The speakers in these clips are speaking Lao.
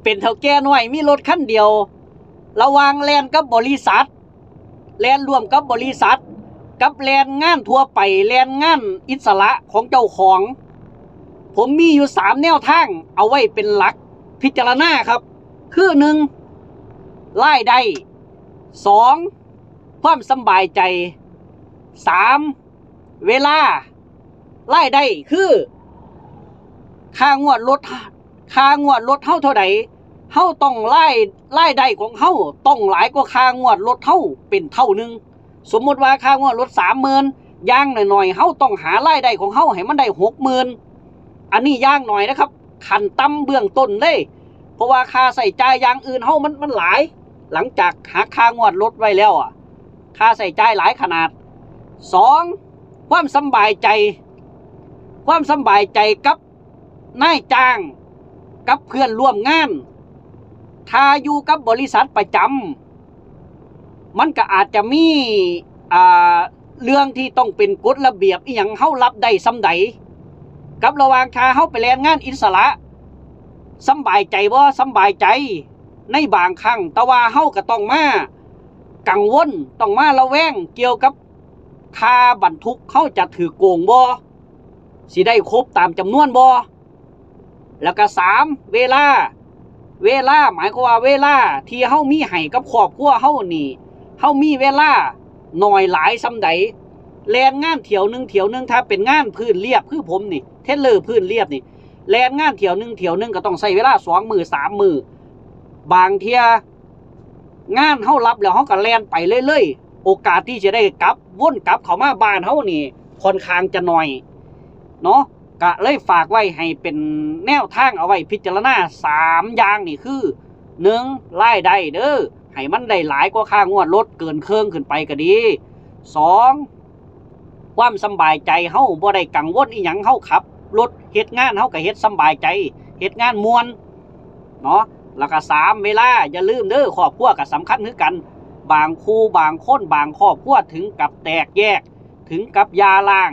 ເປັນເຖົ້າແກ່ນ້ອຍມີລົດຄັນດຽວ ລະຫວ່າງແລ່ນກັບບໍລິສັດ ແລ່ນຮ່ວມກັບບໍລິສັດ ກັບແລ່ນງານທົ່ວໄປ ແລ່ນງານອິດສະຫຼະຂອງເຈົ້າຂອງ ຜົມມີຢູ່ສາມແນວທາງ ເອົາໄວ້ເປັນຫຼັກພິຈາລະນາຄັບ ຄື ໜຶ່ງ ລາຍໄດ້ ສອງ ຄວາມສຳບາຍໃຈ ສາມ ເວລາ ລາຍໄດ້ຄື ຄ່າງວດລົດ ຄ່າງວດລົດເຮົາເທົ່າໃດ ເຮົາຕ້ອງລາຍ ລາຍໄດ້ຂອງເຮົາຕ້ອງຫຼາຍກວ່າຄ່າງວດລົດເຮົາເປັນເທົ່າໜຶ່ງ. ສົມມຸດວ່າຄ່າງວດລົດສາມໝື່ນ ຢ່າງໜ້ອຍໆ ເຮົາຕ້ອງຫາລາຍໄດ້ຂອງເຮົາໃຫ້ມັນໄດ້ຫົກໝື່ນ ອັນນີ້ຢ່າງໜ້ອຍນະຄັບ ຂັ້ນຕ່ຳເບື້ອງຕົ້ນເລີຍ ເພາະວ່າຄ່າໃຊ້ຈ່າຍຢ່າງອື່ນເຮົາມັນ ມັນຫຼາຍ ຫຼັງຈາກຫັກຄ່າງວດລົດໄວ້ແລ້ວອະ ຄ່າໃຊ້ຈ່າຍຫຼາຍຂະໜາດ. ສອງ ຄວາມສຳບາຍໃຈ ຄວາມສຳບາຍໃຈກັບນາຍຈ້າງ ກັບເພື່ອນຮ່ວມງານ ຖ້າຢູ່ກັບບໍລິສັດປະຈຳ ມັນກະອາດຈະມີ ອ່າ ເລື່ອງທີ່ຕ້ອງເປັນກົດລະບຽບອີ່ຫຍັງ ເຮົາຮັບໄດ້ສ່ຳໃດ ກັບລະຫວ່າງຖ້າເຮົາໄປແລ່ນງານອິດສະຫຼະ ສຳບາຍໃຈບໍ່? ສຳບາຍໃຈໃນບາງຄັ້ງ ແຕ່ວ່າເຮົາກະຕ້ອງມາກັງວົນ ຕ້ອງມາລະແວງກ່ຽວກັບຄ່າບັນທຸກ ເຮົາຈະຖືກໂກງບໍ່? ຊິໄດ້ຄົບຕາມຈຳນວນບໍ່? ແລ້ວກະສາມ ເວລາ ເວລາ ໝາຍຄວາມວ່າເວລາທີ່ເຮົາມີໃຫ້ກັບຄອບຄົວເຮົານີ້ ເຮົາມີເວລາໜ້ອຍຫຼາຍສ່ຳໃດ? ແລ່ນງານຖ້ຽວໜຶ່ງ ຖ້ຽວໜຶ່ງ ຖ້າເປັນງານພື້ນລຽບຄືຜົມນີ້ ເທຣລເລີພື້ນລຽບນີ້ ແລ່ນງານຖ້ຽວໜຶ່ງ ຖ້ຽວໜຶ່ງ ກະຕ້ອງໃຊ້ເວລາສອງມື້ ສາມມື້ ບາງເທື່ອ ງານເຮົາຮັບແລ້ວ ເຮົາກະແລ່ນໄປເລື້ອຍໆ ໂອກາດທີ່ຈະໄດ້ກັບ ວົນກັບເຂົ້າມາບ້ານເຮົານີ້ ຂ້ອນຂ້າງຈະໜ້ອຍເນາະ ກະເລີຍຝາກໄວ້ໃຫ້ເປັນແນວທາງເອົາໄວ້ພິຈາລະນາ ສາມຢ່າງນີ້ຄື ໜຶ່ງ ລາຍໄດ້ເດີ ໃຫ້ມັນໄດ້ຫຼາຍກວ່າຄ່າງວດລົດ ເກີນເຄິ່ງຂຶ້ນໄປກະດີ ສອງ ຄວາມສຳບາຍໃຈ ເຮົາບໍ່ໄດ້ກັງວົນອີ່ຫຍັງ ເຮົາຂັບລົດເຮັດງານ ເຮົາກະເຮັດສຳບາຍໃຈ ເຮັດງານມ່ວນເນາະ ແລ້ວກະສາມ ເວລາ ຢ່າລືມເດີ ຄອບຄົວກະສຳຄັນຄືກັນ ບາງຄູ່ບາງຄົນ ບາງຄອບຄົວເຖິງກັບແຕກແຍກ ເຖິງກັບຢ່າລ້າງ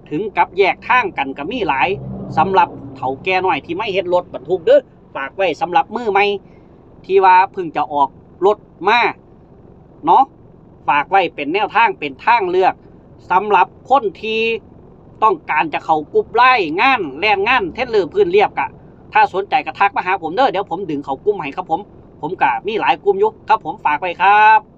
ເຖິງກັບແຍກທາງກັນກະມີຫຼາຍ ສຳລັບເຖົ້າແກ່ນ້ອຍທີ່ມາເຮັດລົດບັນທຸກເດີ ຝາກໄວ້ສຳລັບມືໃໝ່ ທີ່ວ່າເພິ່ງຈະອອກລົດມາເນາະ ຝາກໄວ້ເປັນແນວທາງ ເປັນທາງເລືອກ ສຳລັບຄົນທີ່ຕ້ອງການຈະເຂົ້າກຸ່ມລາຍງານແລ່ນງານເທຣລເລີພື້ນລຽບ ກະ ຖ້າສົນໃຈກະທັກມາຫາຜົມເດີ ດຽວຜົມດຶງເຂົ້າກຸ່ມໃຫ້ຄັບຜົມ ຜົມກະມີຫຼາຍກຸ່ມຢູ່ຄັບຜົມ ຝາກໄວ້ຄັບ.